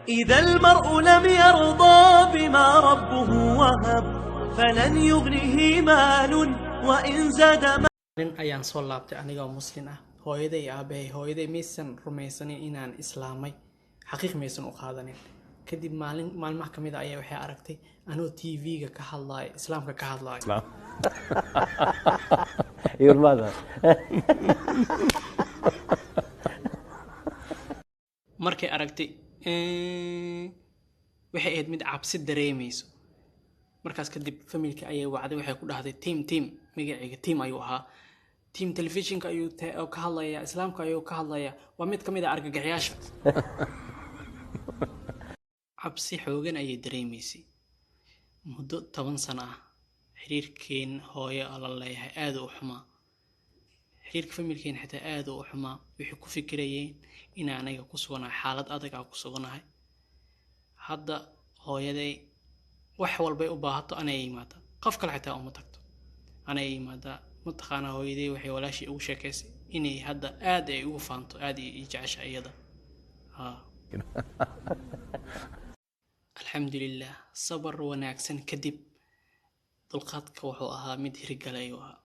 إذا المرء لم يرضى بما ربه وهب فلن يغنه مال وإن زاد. Nin ayaan soo laabtay anigoo Muslin ah. Hooyaday iyo aabahay, hooyaday maysan rumaysanin inaan islaamay, xaqiiq maysan u qaadanin. Kadib maalin maalmaha kamid a ayaa waxay aragtay anoo TV-ga ka hadlaayo, Islaamka ka hadlaayo. Your mother. Markay aragtay, waxay ahayd mid cabsi dareemayso. Markaas kadib familka ayay wacday, waxay ku dhahday, "Team, Team," magacayga Team ayuu ahaa, "Team telefishinka ayuu oo ka hadlaya, Islaamka ayuu ka hadlaya, waa mid ka mid ah argagaxyaasha." Cabsi xoogan ayay dareemaysay muddo 10 sano ah. Xiriirkeen hooyo la leeyahay aada u xumaa, xiriirka familkeen xitaa aada u xumaa. Waxay ku fikirayeen in aniga ku suganahay xaalad adag aan ku suganahay. Hadda hooyaday wax walbay u baahato anay imaadaa, qof kale xitaa uma tagto, anay imaadaa. Mataqaanaa, hooyaday waxay walaashii ugu sheekaysay inay hadda aad ay ugu faanto, aad ay ii jeceshahay iyada. Ha, alxamdulilah, sabar wanaagsan kadib, dulqaadka wuxuu ahaa mid hirgala ayuu ahaa.